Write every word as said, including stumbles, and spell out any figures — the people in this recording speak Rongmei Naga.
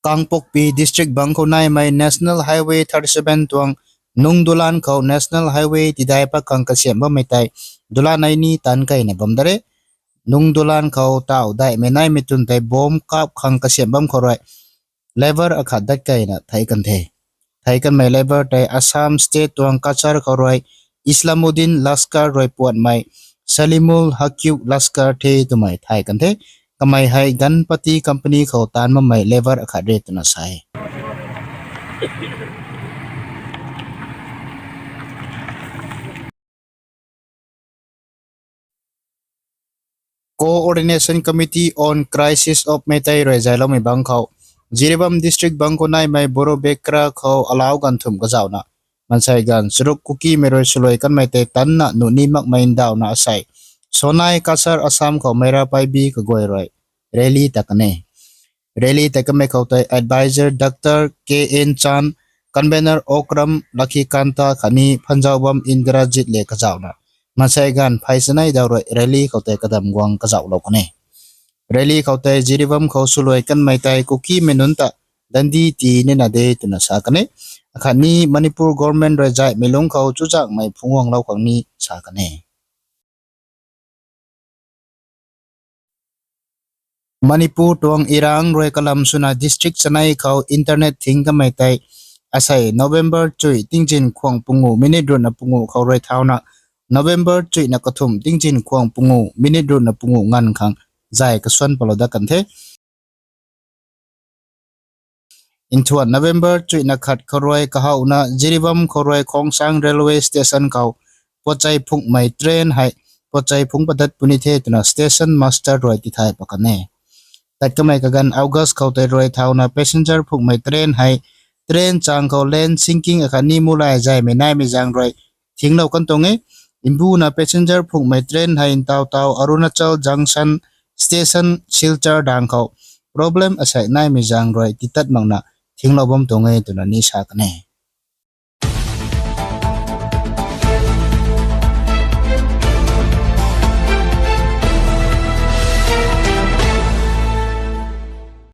Kangpokpi District bang khou naimei National Highway thirty seven tuang Nungdulan khou National Highway tidai pat khang kasiamh bammei tei dulan ai ni taanc keyna bam da re. Nungdulan khou tauh daihmei naimei twn tei bomb kap khang kasiamh bam khou rui labour akhat dat keyna thei kan the. Thei kanmei labour tei Assam State tuang Cachar khou rui Islamuddin Laskar rui puanmei Salimul Haque Laskar the twmei thay kan the. Kamei hei Ganpati Company khou taanc bammei labour akhat re twna sa e. Coordination Committee on Crisis of Meitei rui zayloumei bang khou, Jiribam District bang khou naimei Borobekra khou alau ganv thumh kazauhna, maansei ganv charuk Kukimei rui swluai kanmei tei tanna nuh ni makmei ndauhna asei Sonai Cachar Assam khou Meira Paibi kaguay rui rally ta kan e. Rally tei kanmei khou tei advisor Doctor K N Chan, convener Okram Lakhikanta khatni Phanzaubam Indrajit le kazauhna, maansei ganv phey chanei daw rui rally khou tei kadam guang kazauhlou kan e. Rally khou tei Jiribam khou swluai kanmei tei Kukimei nunc ta dandi tii nina de twna sa kan e. Akhatni Manipur government rui zaihmei lungc khou chuzaenghmei phungc guanglou khang ni sa kan e. Manipur tuang irang rui kalam swna district chanei khou internet thing kamei tei asei November chuih tingzin khwang pungu minute ruhna pungu khou rui thauna November chuihna kathumh tingzin khwang pungu minute ruhna pungu nganv khang zay kasuan palou dat kan the. Nthuan November chuihna khat khou rui kahowna Jiribam khou rui Khongsang railway station khou pochei phunghmei train hei pochei phungc padat puni the twna station master rui tithay pat kan e. Tat kamei kaganv August khou tei rui thauna passenger phunghmei train hei train chang khou lane sinking akhatni mulay zaymei naimei zaeng rui thinglou kan tuang e. Mbuna passenger phunghmei train hei ntaw taw Arunachal Junction station Silchar dang khou problem asei naimei zaeng rui titat makna thinglou bam tuang e twna ni sa kan e.